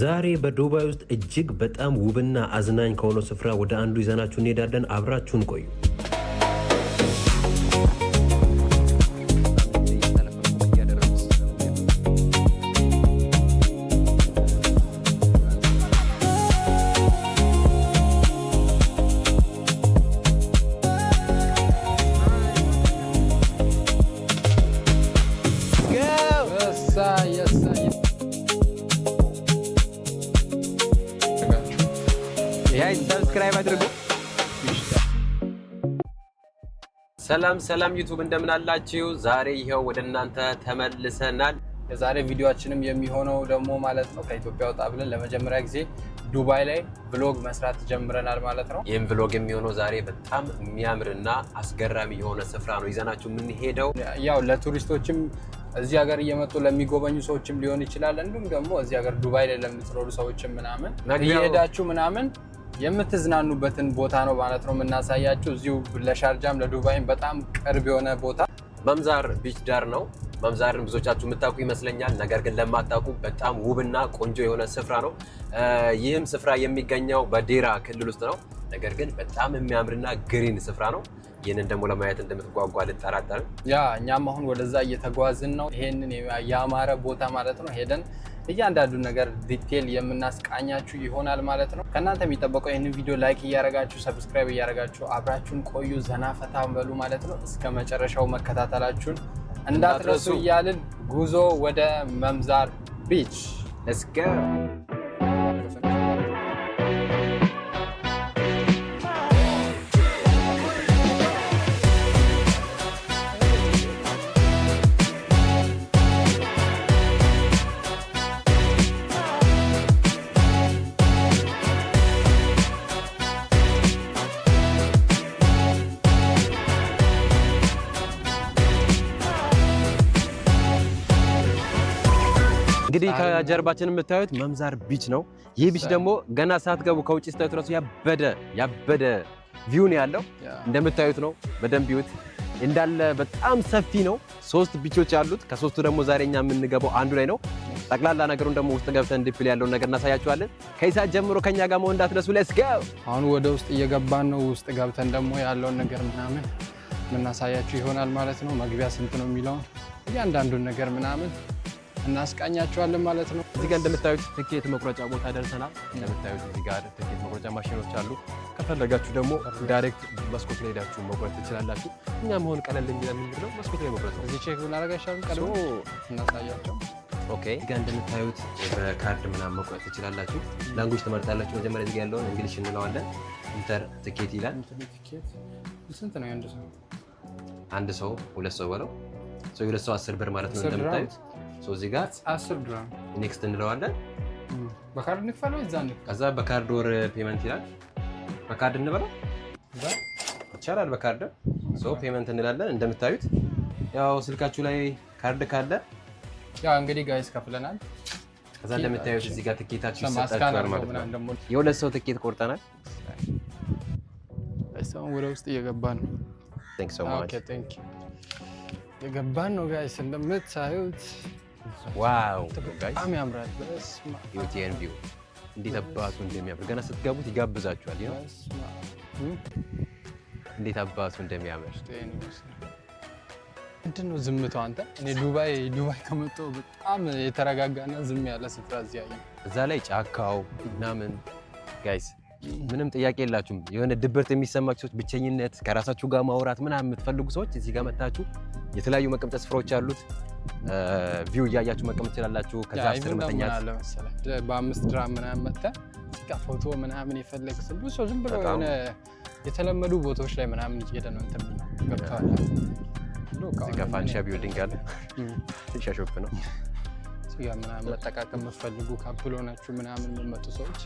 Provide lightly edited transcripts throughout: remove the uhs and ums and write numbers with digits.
ዛሬ በዱባይ ውስጥ እጅግ በጣም ውብና አዝናኝ ከሆነው ስፍራ ወደ አንዱ ይዘናችሁ እንሄዳለን። አብራችሁን ቆዩ። Subscribe አድርጉ። ሰላም ሰላም YouTube እንደምን አላችሁ? ዛሬ ይኸው ወደ እናንተ ተመልሰናል። የዛሬ ቪዲዮአችንም የሚሆነው ደግሞ ማለት ነው ከኢትዮጵያ ወጣ ብለን ለመጀመሪያ ጊዜ ዱባይ ላይ vlog መስራት ጀምረናል ማለት ነው። ይህም vlog የሚሆነው ዛሬ በጣም የሚያምርና አስገራሚ የሆነ ስፍራ ነው ይዘናችሁ የምንሄደው። ያው ለቱሪስቶችም እዚህ ሀገር እየመጡ ለሚጎበኙ ሰዎችም ሊሆን ይችላል። እንዲሁም ደግሞ እዚህ ሀገር ዱባይ ላይ ለምትኖሩ ሰዎችም ምናምን እየሄዳችሁ ምናምን የምትዝናኑበትን ቦታ ነው ማለት ነው የምናሳያችሁ። እዚሁ ለሻርጃም ለዱባይም በጣም ቅርብ የሆነ ቦታ መምዛር beach ዳር ነው። መምዛርን ብዙዎቻችሁ የምታውቁ ይመስለኛል። ነገር ግን ለማታውቁ በጣም ውብና ቆንጆ የሆነ ስፍራ ነው። ይህም ስፍራ የሚገኘው በዴራ ክልል ውስጥ ነው። ነገር ግን በጣም የሚያምርና green ስፍራ ነው። ይህንን ደግሞ ለማየት እንደምትጓጓ አልጠራጠርም። Yeah እኛም አሁን ወደዛ እየተጓዝን ነው። ይሄንን ያማረ ቦታ ማለት ነው ሄደን እያንዳንዱ ነገር detail የምናስቃኛችሁ ይሆናል ማለት ነው። ከእናንተ የሚጠበቀው ይህንን ቪዲዮ like እያረጋችሁ subscribe እያረጋችሁ አብራችሁን ቆዩ፣ ዘና ፈታ በሉ ማለት ነው። እስከ መጨረሻው መከታተላችሁን እንዳትረሱ እያልን ጉዞ ወደ መምዛር beach። Let's go። እንግዲህ ከጀርባችን የምታዩት መምዛር beach ነው። ይህ beach ደግሞ ገና ሳትገቡ ከውጭ ስታዩት ራሱ ያበደ ያበደ view ነው ያለው። እንደምታዩት ነው። በደንብ ይዩት። እንዳለ በጣም ሰፊ ነው። ሶስት beach ኦች አሉት። ከሶስቱ ደግሞ ዛሬ እኛ የምንገባው አንዱ ላይ ነው። ጠቅላላ ነገሩን ደግሞ ውስጥ ገብተን deeply ያለውን ነገር እናሳያችኋለን። ከይሳት ጀምሮ ከኛ ጋር መሆን እንዳትረሱ። Let's go። አሁን ወደ ውስጥ እየገባን ነው። ውስጥ ገብተን ደግሞ ያለውን ነገር ምናምን የምናሳያችሁ ይሆናል ማለት ነው። መግቢያ ስንት ነው የሚለውን እያንዳንዱን ነገር ምናምን እናስቃኛቸዋለን ማለት ነው። እዚህ ጋር እንደምታዩት ትኬት መቁረጫ ቦታ ደርሰናል። እንደምታዩት እዚህ ጋር ትኬት መቁረጫ ማሽኖች አሉ። ከፈለጋችሁ ደግሞ direct መስኮት ላይ ሄዳችሁ መቁረጥ ትችላላችሁ። እኛ መሆን ቀለል የሚለን ምንድን ነው መስኮት ላይ መቁረጥ ነው። እዚህ check ብናደርግ አይሻልም? ቀድሞ እናሳያቸው። Okay፣ እዚህ ጋር እንደምታዩት በካርድ ምናምን መቁረጥ ትችላላችሁ። Language ትመርጣላችሁ። መጀመሪያ እዚህ ጋር ያለውን English እንለዋለን። Enter ticket ይላል። ስንት ነው የአንድ ሰው? አንድ ሰው ሁለት ሰው በለው ሰው የሁለት ሰው 10 ብር ማለት ነው። እንደምታዩት እዚህ ጋር 10 ድራም Next እንለዋለን። በካርድ እንክፈለው እዛ እንክፈል። ከዛ በካርድ or payment ይላል። በካርድ እንበለው ይቻላል። በካርድ so payment እንላለን። እንደምታዩት ያው ስልካችሁ ላይ ካርድ ካለ ያው እንግዲህ guys ከፍለናል። ከዛ እንደምታዩት እዚህ ጋር ትኬታችሁ ይሰጣችኋል ማለት ነው። የሁለት ሰው ትኬት ቆርጠናል። ወደ ውስጥ እየገባን ነው። Thank so much። Okay thank you። እየገባን ነው guys እንደምታዩት Wow በጣም ያምራል። ዩቲኤን view እንዴት አባቱ እንደሚያምር ገና ስትገቡት ይጋብዛችኋል። እንዴት አባቱ እንደሚያምር ምንድን ነው ዝምታው? አንተ እኔ ዱባይ ዱባይ ከመጣሁ በጣም የተረጋጋና ዝም ያለ ስፍራ እዚህ አየሁ። እዛ ላይ ጫካው ምናምን guys ምንም ጥያቄ የላችሁም። የሆነ ድብርት የሚሰማችሁ ሰዎች፣ ብቸኝነት፣ ከራሳችሁ ጋር ማውራት ምናምን የምትፈልጉ ሰዎች እዚህ ጋር መታችሁ የተለያዩ መቀመጫ ስፍራዎች አሉት። View እያያችሁ መቀመጥ ትችላላችሁ። ከዛ ስር መተኛት አለ መሰለህ በ5 ድራም ምናምን መጥተህ እዚህ ፎቶ ምናምን የፈለግ ብዙ ሰው ዝም ብሎ የሆነ የተለመዱ ቦታዎች ላይ ምናምን እየሄደ ነው እንትን ብሎ ገብተዋል። እዚህ ጋር ፋንሻ building አለ። ሻ shop ነው። እዚህ ጋር ምናምን መጠቃቀም የምትፈልጉ couple ሆናችሁ ምናምን የምመጡ ሰዎች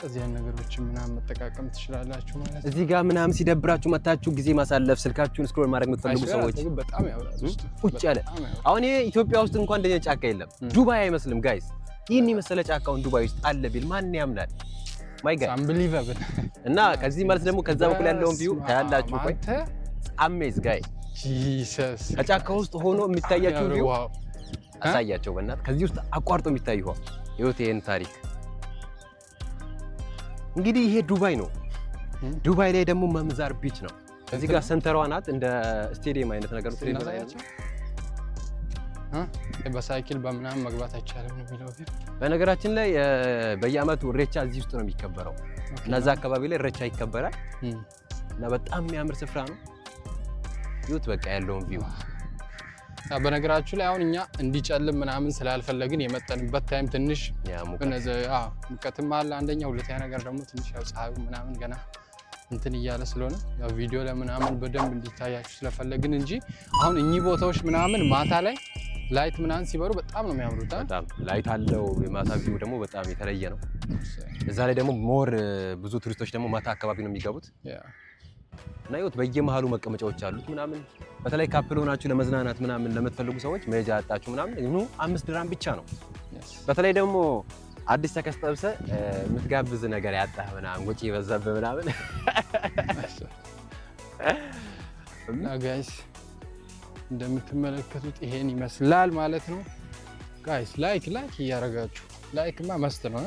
እዚያን ነገሮችን ምናምን መጠቃቀም ትችላላችሁ ማለት ነው። እዚህ ጋር ምናምን ሲደብራችሁ መታችሁ ጊዜ ማሳለፍ ስልካችሁን scroll ማድረግ የምትፈልጉ ሰዎች በጣም ያምራል። ቁጭ ያለ አሁን ይሄ ኢትዮጵያ ውስጥ እንኳን እንደዚህ ጫካ የለም። ዱባይ አይመስልም guys። ይህን የመሰለ ጫካውን ዱባይ ውስጥ አለ ቢል ማን ያምናል? My God Unbelievable። እና ከዚህ ማለት ደግሞ ከዛ በኩል ያለውን view ታያላችሁ። ቆይ amaze guy Jesus ከጫካ ውስጥ ሆኖ የሚታያችሁ view አሳያቸው በእናትህ። ከዚህ ውስጥ አቋርጦ የሚታይ ውሃ ይኸውት ይሄን ታሪክ። እንግዲህ ይሄ ዱባይ ነው። ዱባይ ላይ ደግሞ መምዛር beach ነው። እዚህ ጋር center ሯ ናት፣ እንደ ስቴዲየም አይነት ነገር ነው። እናሳያቸው። በሳይክል በምናምን መግባት አይቻልም ነው የሚለው ግን። በነገራችን ላይ በየአመቱ እሬቻ እዚህ ውስጥ ነው የሚከበረው እና እዛ አካባቢ ላይ እሬቻ ይከበራል እና በጣም የሚያምር ስፍራ ነው። ይሁት በቃ ያለውን view። በነገራችሁ ላይ አሁን እኛ እንዲጨልም ምናምን ስላልፈለግን የመጠንበት time ትንሽ ሙቀትም አለ አንደኛ፣ ሁለተኛ ነገር ደግሞ ትንሽ ያው ፀሐዩ ምናምን ገና እንትን እያለ ስለሆነ ያው ቪዲዮ ለምናምን በደንብ እንዲታያችሁ ስለፈለግን እንጂ አሁን እኚህ ቦታዎች ምናምን ማታ ላይ light ምናምን ሲበሩ በጣም ነው የሚያምሩት። በጣም light አለው። የማታ view ደግሞ በጣም የተለየ ነው። እዛ ላይ ደግሞ more ብዙ ቱሪስቶች ደግሞ ማታ አካባቢ ነው የሚገቡት እና ይኸውት በየመሃሉ መቀመጫዎች አሉት ምናምን። በተለይ couple ሆናችሁ ለመዝናናት ምናምን ለምትፈልጉ ሰዎች መሄጃ ያጣችሁ ምናምን ኑ፣ 5 ድራም ብቻ ነው። በተለይ ደግሞ አዲስ ተከስ ጠብሰህ የምትጋብዝ ነገር ያጣህ ምናምን፣ ወጪ የበዛብህ ምናምን። እና guys እንደምትመለከቱት ይሄን ይመስላል ማለት ነው። Guys, like like እያደረጋችሁ፣ like ማ must ነው።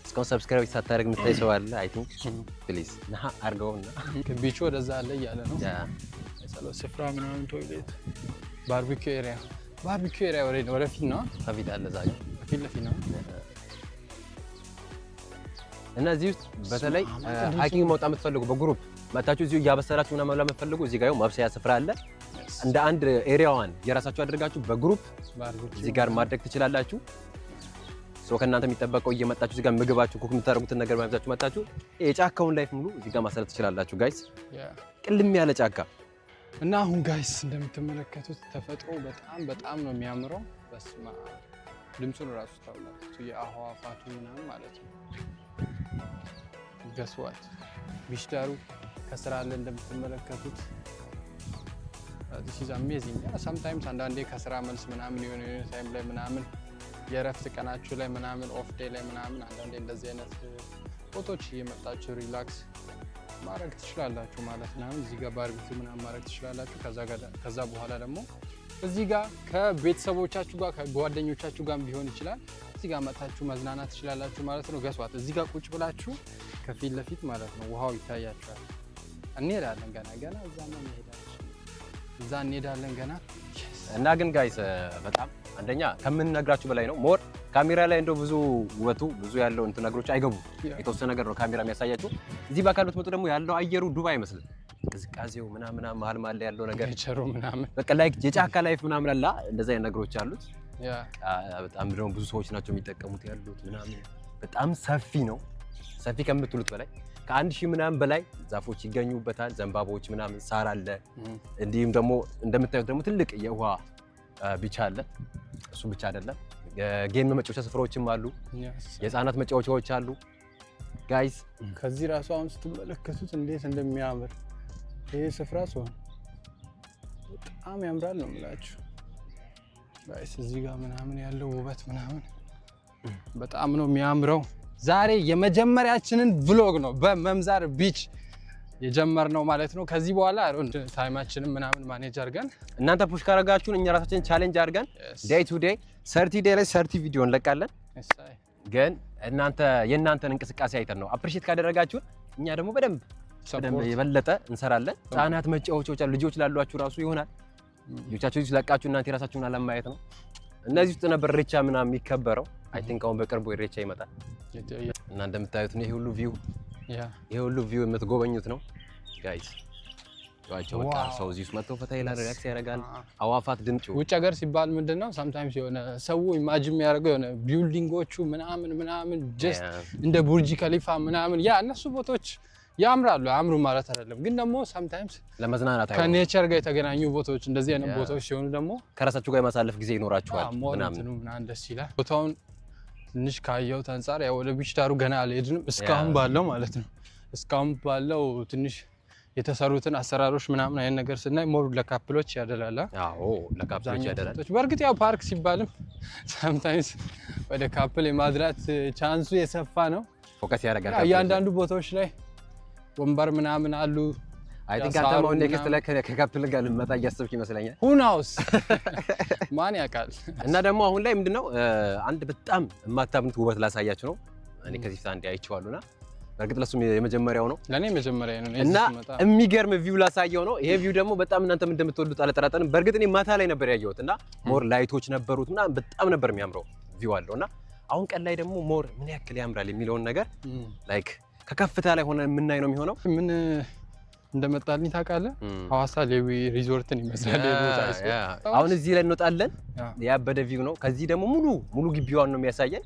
እስካሁን subscribe ሳታደርግ የምታይ ሰው አለ። I think please ና አድርገውና ቢቹ ወደዛ አለ እያለ ነው። የጸሎት ስፍራ ምናምን፣ toilet፣ barbecue area፣ barbecue area ወደፊት ነው። ከፊት አለ እዛ ጋር። ፊት ለፊት ነው። እና እዚህ ውስጥ በተለይ hiking መውጣት የምትፈልጉ፣ በ group መታችሁ እዚሁ እያበሰላችሁ ምናምን መብላት የምትፈልጉ እዚህ ጋር ማብሰያ ስፍራ አለ። እንደ አንድ area ዋን የራሳችሁ አድርጋችሁ በ group እዚህ ጋር ማድረግ ትችላላችሁ። So ከእናንተ የሚጠበቀው እየመጣችሁ እዚህ ጋር ምግባችሁ cook የምታደርጉትን ነገር ማብዛችሁ መጣችሁ የጫካውን life ሙሉ እዚህ ጋር ማሰረት ትችላላችሁ guys። ቅልም ያለ ጫካ። እና አሁን guys እንደምትመለከቱት ተፈጥሮ በጣም በጣም ነው የሚያምረው። በስመ አብ፣ ድምፁን እራሱ ታውላላችሁ፣ የአዕዋፋቱ ምናምን ማለት ነው። Guess what፣ beach ዳሩ ከስራ አለ እንደምትመለከቱት። This is amazing። Sometimes አንዳንዴ ከስራ መልስ ምናምን የሆነ የሆነ time ላይ ምናምን የእረፍት ቀናችሁ ላይ ምናምን off day ላይ ምናምን አንዳንዴ እንደዚህ አይነት ቦታዎች እየመጣችሁ relax ማድረግ ትችላላችሁ ማለት ነው። እዚህ ጋር barbecue ምናምን ማድረግ ትችላላችሁ። ከዛ በኋላ ደግሞ እዚህ ጋር ከቤተሰቦቻችሁ ጋር ከጓደኞቻችሁ ጋር ሊሆን ይችላል። እዚህ ጋር መጣችሁ መዝናናት ትችላላችሁ ማለት ነው። Guess what፣ እዚህ ጋር ቁጭ ብላችሁ ከፊት ለፊት ማለት ነው ውሃው ይታያችኋል። እንሄዳለን ገና ገና እዛ ነው እንሄዳለን፣ እዛ እንሄዳለን ገና። እና ግን guys በጣም አንደኛ ከምንነግራችሁ በላይ ነው። More ካሜራ ላይ እንደው ብዙ ውበቱ ብዙ ያለው እንትን ነገሮች አይገቡም። የተወሰነ ነገር ነው ካሜራ የሚያሳያችሁ። እዚህ በአካል ብትመጡ ደግሞ ያለው አየሩ ዱባይ አይመስልም። ቅዝቃዜው ምናምን መሀል መሀል ላይ ያለው ነገር ቸሩ ምናምን። በቃ like የጫካ life ምናምን አላ እንደዛ አይነት ነገሮች አሉት። በጣም ደግሞ ብዙ ሰዎች ናቸው የሚጠቀሙት ያሉት ምናምን። በጣም ሰፊ ነው። ሰፊ ከምትሉት በላይ ከ1000 ምናምን በላይ ዛፎች ይገኙበታል። ዘንባባዎች ምናምን፣ ሳር አለ። እንዲሁም ደግሞ እንደምታዩት ደግሞ ትልቅ የውሃ beach አለ። እሱ ብቻ አይደለም፣ game መጫወቻ ስፍራዎችም አሉ። የህፃናት መጫወቻዎች አሉ። Guys። ከዚህ ራሱ አሁን ስትመለከቱት እንዴት እንደሚያምር ይሄ ስፍራ ሲሆን በጣም ያምራል ነው የምላችሁ guys። እዚህ ጋር ምናምን ያለው ውበት ምናምን በጣም ነው የሚያምረው። ዛሬ የመጀመሪያችንን vlog ነው በመምዛር beach የጀመርነው ማለት ነው። ከዚህ በኋላ time ኣችንን ምናምን manage አድርገን እናንተ push ካረጋችሁን እኛ ራሳችን challenge አድርገን day to day 30 day ላይ 30 ቪዲዮ እንለቃለን። ግን እናንተ የእናንተን እንቅስቃሴ አይተን ነው፣ appreciate ካደረጋችሁን እኛ ደግሞ በደንብ በደንብ የበለጠ እንሰራለን። ህጻናት መጫወቻዎች አሉ። ልጆች ላሏችሁ ራሱ ይሆናል። ልጆቻችሁ ለቃችሁ እናንተ የራሳችሁን አላማ ማየት ነው። እነዚህ ውስጥ ነበር ኢሬቻ ምናምን የሚከበረው። I think አሁን በቅርቡ ኢሬቻ ይመጣል እና እንደምታዩት ነው ይሄ ሁሉ view፣ ይሄ ሁሉ view የምትጎበኙት ነው guys። ዋቸው በቃ ሰው እዚህ ውስጥ መጥቶ ፈታ ይላል፣ relax ያደርጋል። አዋፋት ድምፁ። ውጭ ሀገር ሲባል ምንድን ነው sometimes የሆነ ሰው imagine የሚያደርገው የሆነ building ኦቹ ምናምን ምናምን just እንደ ቡርጅ ከሊፋ ምናምን፣ yeah እነሱ ቦታዎች ያምራሉ፣ አያምሩ ማለት አይደለም። ግን ደግሞ sometimes ለመዝናናት ከ nature ጋር የተገናኙ ቦታዎች እንደዚህ አይነት ቦታዎች ሲሆኑ ደግሞ ከራሳችሁ ጋር የማሳለፍ ጊዜ ይኖራችኋል ምናምን ምናምን። ምናምን ደስ ይላል። ቦታውን ትንሽ ካየሁት አንጻር ያው ወደ beach ዳሩ ገና አልሄድንም እስካሁን ባለው ማለት ነው። እስካሁን ባለው ትንሽ የተሰሩትን አሰራሮች ምናምን አይነት ነገር ስናይ more ለ couple ኦች ያደላል። አዎ፣ ለ couple ኦች ያደላል። በእርግጥ ያው ፓርክ ሲባልም sometimes ወደ couple የማድላት chance ኡ የሰፋ ነው። Focus ያደርጋል። እያንዳንዱ ቦታዎች ላይ ወንበር ምናምን አሉ። I think አንተም አሁን next ላይ ከ couple ጋር ልመጣ እያሰብክ ይመስለኛል። Who knows፣ ማን ያውቃል? እና ደግሞ አሁን ላይ ምንድነው አንድ በጣም የማታምኑት ውበት ላሳያችሁ ነው። እኔ ከዚህ በፊት አንዴ አይቼዋለሁና በእርግጥ ለሱም የመጀመሪያው ነው። ለእኔ መጀመሪያ ነው። እና የሚገርም view ላሳየው ነው። ይሄ view ደግሞ በጣም እናንተም እንደምትወዱት አልጠራጠርም። በእርግጥ እኔ ማታ ላይ ነበር ያየሁት እና more light ኦች ነበሩት ምናምን በጣም ነበር የሚያምረው view አለው። እና አሁን ቀን ላይ ደግሞ more ምን ያክል ያምራል የሚለውን ነገር like ከከፍታ ላይ ሆነ የምናይ ነው የሚሆነው። ምን እንደመጣልኝ ታውቃለህ? ሐዋሳ ሌዊ ሪዞርትን ይመስላል ይሄ ቦታ። አሁን እዚህ ላይ እንወጣለን። ያበደ view ነው። ከዚህ ደግሞ ሙሉ ሙሉ ግቢዋን ነው የሚያሳየን።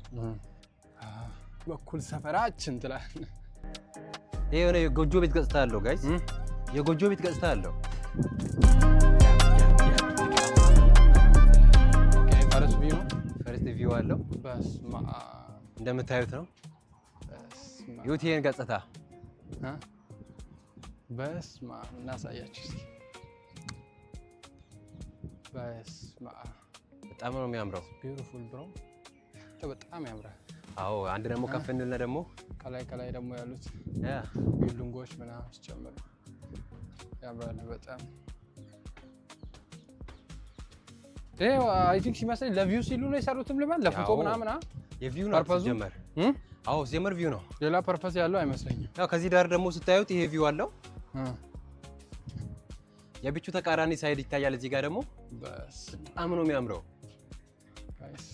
በኩል ሰፈራችን ትላለህ። ይሄ የሆነ የጎጆ ቤት ገጽታ አለው guys፣ የጎጆ ቤት ገጽታ አለው። First view ነው። First view አለው። በስመ አብ። እንደምታዩት ነው። ዩቲኤን ገጽታ። በስመ አብ፣ እናሳያችሁ እስኪ። በስመ አብ። በጣም ነው የሚያምረው። Beautiful bro፣ በጣም ያምራል። አዎ፣ አንድ ደግሞ ከፍ እንልና ደግሞ ከላይ ከላይ ደግሞ ያሉት building ኦች ምናምን ሲጨምሩ ያምራሉ በጣም። ይሄ I think ሲመስለኝ ለ view ሲሉ ነው የሰሩትም ልበል፣ ለፎቶ ምናምን። የ view ነው ሲጀመር። አዎ፣ ሲጀመር view ነው። ሌላ purpose ያለው አይመስለኝም። ያው ከዚህ ዳር ደግሞ ስታዩት ይሄ view አለው። የ beach ኡ ተቃራኒ side ይታያል። እዚህ ጋር ደግሞ በጣም ነው የሚያምረው። Guys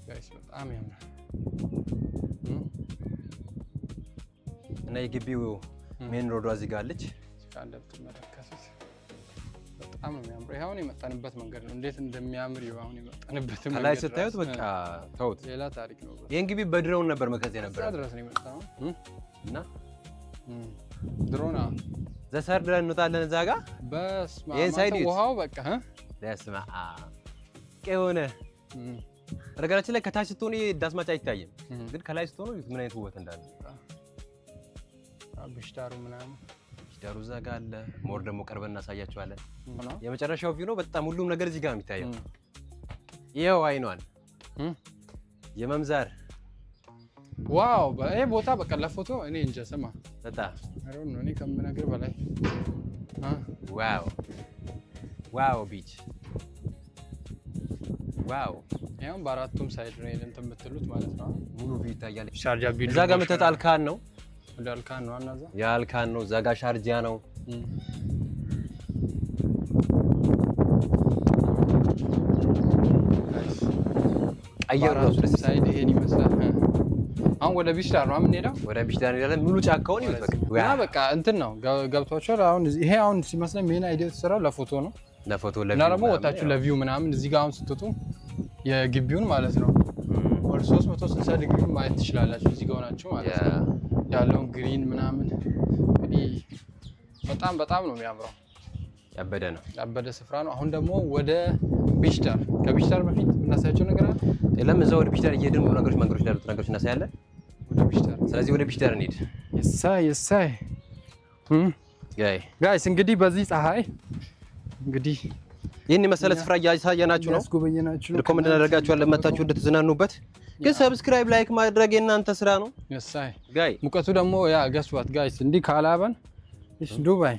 guys፣ በጣም ያምራል። እና የግቢው main road ዋ እዚህ ጋር አለች። እንደምትመለከቱት በጣም ነው የሚያምረው። ይሄ አሁን የመጣንበት መንገድ ነው። እንዴት እንደሚያምር ይኸው አሁን የመጣንበት መንገድ ከላይ ስታዩት በቃ ተውት፣ ሌላ ታሪክ ነው። ይሄን ግቢ በድሮን ነበር መቅረጽ የነበረው። እዛ ድረስ ነው የመጣነው። እና ድሮን the third ላይ እንወጣለን እዛ ጋር። በስመ ይሄን side አብ፣ ውሃው በቃ በስመ አብ የሆነ። በነገራችን ላይ ከታች ስትሆኑ ዳስማች አይታይም፣ ግን ከላይ ስትሆኑ ምን አይነት ውበት እንዳለ። Beach ዳሩ ምናምን። ዳሩ እዛ ጋር አለ። More ደግሞ ቀርበን እናሳያቸዋለን። የመጨረሻው view ነው። በጣም ሁሉም ነገር እዚህ ጋር ነው የሚታየው። ይኸው አይኗን የመምዛር Wow፣ ይሄ ቦታ በቃ ለፎቶ እኔ እንጃ። ስማ በጣም እኔ ከምነግርህ በላይ። Wow wow beach wow። ያው በአራቱም side ነው እንትን የምትሉት ማለት ነው። ሙሉ view ይታያል። ሻርጃ ቢል እዛ ጋር የምትወጣ አልካን ነው። ወደ አልካን ነው እና እዛ የአልካን ነው። እዛ ጋር ሻርጃ ነው። አየሩ ራሱ ደስ Side ይሄን ይመስላል። አሁን ወደ beach ዳር ነው የምንሄደው። ወደ beach ዳር እንሄዳለን። ሙሉ ጫካውን ይዩት በቃ። እና በቃ እንትን ነው፣ ገብቷችኋል። አሁን ይሄ አሁን ሲመስለኝ main idea የተሰራው ለፎቶ ነው። ለፎቶ እና ደግሞ ወጣችሁ ለ view ምናምን እዚህ ጋር አሁን ስትወጡ የግቢውን ማለት ነው ወደ 360 ዲግሪ ማየት ትችላላችሁ። እዚህ ጋር ሆናችሁ ማለት ነው ያለውን green ምናምን እንግዲህ በጣም በጣም ነው የሚያምረው። ያበደ ነው። ያበደ ስፍራ ነው። አሁን ደግሞ ወደ beach ዳር፣ ከ beach ዳር በፊት የምናሳያቸው ነገር አለ። የለም፣ እዛው ወደ beach ዳር እየሄድን ነገሮች መንገዶች ላይ ያሉት ነገሮች እናሳያለን። ወደ beach ዳር። ስለዚህ ወደ beach ዳር እንሂድ። የሳይ የሳይ guys፣ እንግዲህ በዚህ ፀሐይ እንግዲህ ይህን የመሰለ ስፍራ እያሳየናችሁ ነው። ያስጎበኘናችሁ ነው። Recommend እናደርጋችኋለን መታችሁ እንድትዝናኑበት። ግን subscribe like ማድረግ የእናንተ ስራ ነው። የሳይ Guy ሙቀቱ ደግሞ yeah, guess what guys፣ እንዲህ ካላበን ዱባይ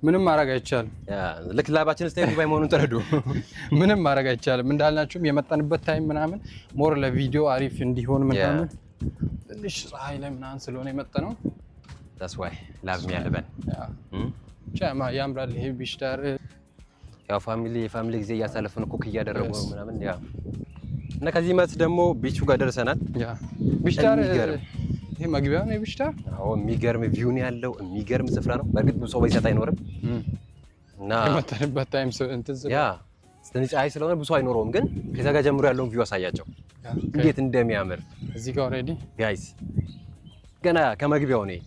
ምንም ማድረግ አይቻልም። Yeah፣ ልክ ላባችን ስታይ ዱባይ መሆኑን ተረዱ። ምንም ማድረግ አይቻልም። እንዳልናችሁም የመጣንበት time ምናምን more ለቪዲዮ አሪፍ እንዲሆን ምናምን ትንሽ ፀሐይ ላይ ምናምን ስለሆነ የመጣ ነው። That's why ላብ የሚያልበን። ብቻ ያምራል ይሄ beach ዳር። ያው family የ family ጊዜ እያሳለፍን cook እያደረጉ ነው ምናምን yeah። እና ከዚህ መልስ ደግሞ ቢቹ ጋር ደርሰናል። Yeah፣ beach ዳር። የሚገርም። ይሄ መግቢያው ነው የ beach ዳር። አዎ፣ የሚገርም view ነው ያለው። የሚገርም ስፍራ ነው። በእርግጥ ብዙ ሰው በዚህ ሰዓት አይኖርም እና የመጣንበት time እንትን Yeah፣ ትንሽ ፀሐይ ስለሆነ ብዙ ሰው አይኖረውም፣ ግን ከዛ ጋር ጀምሮ ያለውን view አሳያቸው እንዴት እንደሚያምር። እዚህ ጋር already Guys፣ ገና ከመግቢያው ነው።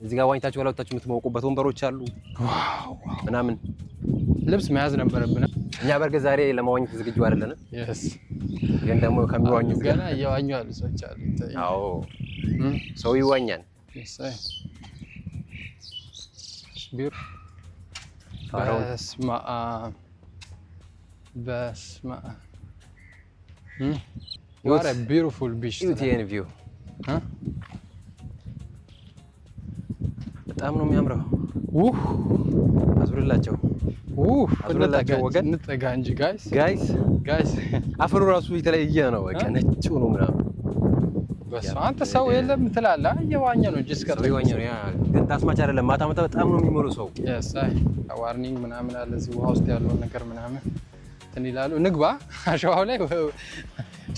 እዚህ ጋር ዋኝታችሁ ወላወጣችሁ የምትሞቁበት ወንበሮች አሉ ምናምን። ልብስ መያዝ ነበረብን። እኛ በእርግጥ ዛሬ ለመዋኘት ዝግጁ አይደለንም፣ Yes ግን ደግሞ ከሚዋኙት ጋር ገና እየዋኙ ያሉ ሰዎች አሉ። አዎ፣ ሰው ይዋኛል። ቢር ፋራውን በስመ አብ በስመ አብ፣ what beautiful beach! እዩት ይሄን view፣ በጣም ነው የሚያምረው። ውህ። አዙርላቸው። ውህ። አዙርላቸው ወገን። እንጠጋ እንጂ guys። Guys። Guys። አፈሩ ራሱ የተለየ ነው። በቃ ነጭ ነው ምናምን። በስመ አብ፣ አንተ ሰው የለም ትላለህ። እየዋኘ ነው እንጂ እስከ ሰው ይዋኛል ነው yeah፣ ግን ታስማች አይደለም። ማታ ማታ በጣም ነው የሚሞሉ ሰው። Yes፣ አይ warning ምናምን አለ እዚህ ውሃ ውስጥ ያለውን ነገር ምናምን እንትን ይላሉ። ንግባ አሸዋው ላይ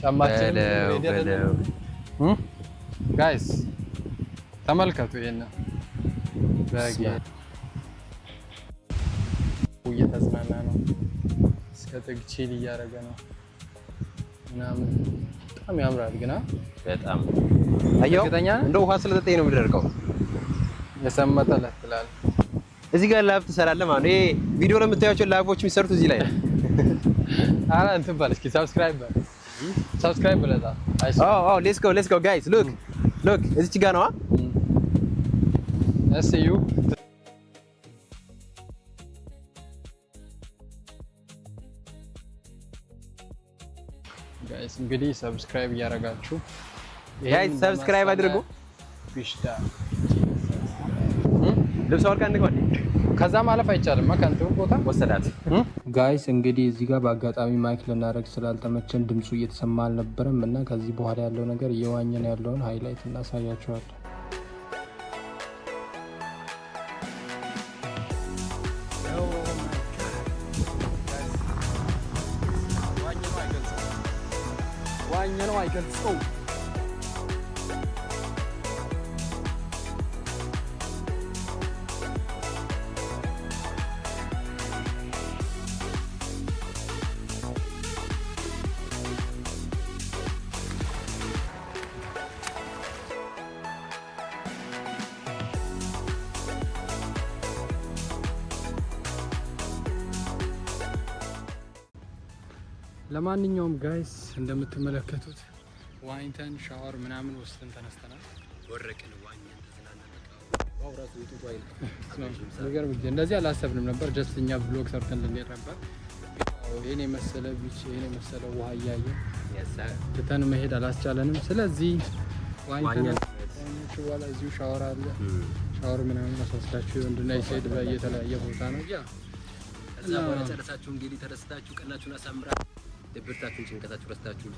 ጫማችን በለው በለው። Guys፣ ተመልከቱ ይሄንን በጌ እየተዝናና ነው። እስከ ጥግ chill እያደረገ ነው ምናምን፣ በጣም ያምራል ግና። በጣም አየኸው፣ እርግጠኛ ነህ? እንደ ውሃ ስለጠጣኝ ነው የሚደርቀው። የሰመጠለት ትላለህ። እዚህ ጋር live ትሰራለህ ማለት ነው። ይሄ ቪዲዮ ለምታያቸው live ኦች የሚሰሩት እዚህ ላይ ነው። ኧረ እንትን በል እስኪ፣ subscribe በል፣ subscribe ብለታል። Oh, let's go, let's go guys፣ look, look፣ እዚች ጋር ነው። See you guys። እንግዲህ subscribe እያደረጋችሁ Guys፣ subscribe አድርጉ። ቢሽታ ልብስ አውልቃ እንግባ። ከዛ ማለፍ አይቻልም ከእንትኑ ቦታ። ወሰዳት። Guys፣ እንግዲህ እዚህ ጋር በአጋጣሚ mic ልናደርግ ስላልተመቸን ድምፁ እየተሰማ አልነበረም እና ከዚህ በኋላ ያለው ነገር እየዋኘን ያለውን highlight እናሳያችኋለን። ዋኘ ነው አይገልጸው። ለማንኛውም guys፣ እንደምትመለከቱት ዋኝተን ሻወር ምናምን ወስደን ተነስተናል። ወረቅን፣ ዋኘን፣ ተዝናናን። በቃ wow ራሱ የጡጡ አይል። የሚገርም ጊዜ፣ እንደዚህ አላሰብንም ነበር። Just እኛ vlog ሰርተን ልንሄድ ነበር። ይህን የመሰለ beach፣ ይህን የመሰለ ውሃ እያየን ትተን መሄድ አላስቻለንም። ስለዚህ ዋኝተን ዋኘን። ከዋኛችሁ በኋላ እዚሁ ሻወር አለ። ሻወር ምናምን አሳስዳችሁ ወንድና ሴት በየተለያየ ቦታ ነው yeah። ከዛ በኋላ ጨረሳችሁ እንግዲህ፣ ተደስታችሁ ቀናችሁን አሳምራችሁ ድብርታችሁን ጭንቀታችሁ ረስታችሁ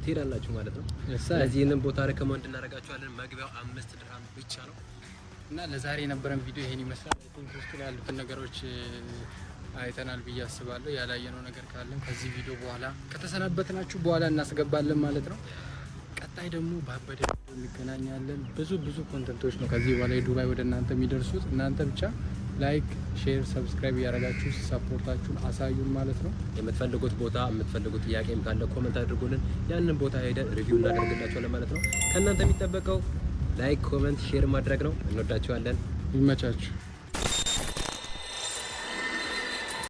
ትሄዳላችሁ ማለት ነው። ስለዚህ ይህንን ቦታ recommend እናደርጋችኋለን። መግቢያው 5 ድርሃም ብቻ ነው። እና ለዛሬ የነበረን ቪዲዮ ይሄን ይመስላል። I think ውስጡ ላይ ያሉትን ነገሮች አይተናል ብዬ አስባለሁ። ያላየነው ነገር ካለም ከዚህ ቪዲዮ በኋላ ከተሰናበትናችሁ በኋላ እናስገባለን ማለት ነው። ቀጣይ ደግሞ ባበደ ቪዲዮ እንገናኛለን። ብዙ ብዙ content ኦች ነው ከዚህ በኋላ የዱባይ ወደ እናንተ የሚደርሱት። እናንተ ብቻ like፣ share፣ subscribe እያደረጋችሁ support ኣችሁን አሳዩን ማለት ነው። የምትፈልጉት ቦታ፣ የምትፈልጉት ጥያቄም ካለ comment አድርጉልን። ያንን ቦታ ሄደን review እናደርግላችኋለን ማለት ነው። ከእናንተ የሚጠበቀው like፣ comment፣ share ማድረግ ነው። እንወዳችኋለን። ይመቻችሁ።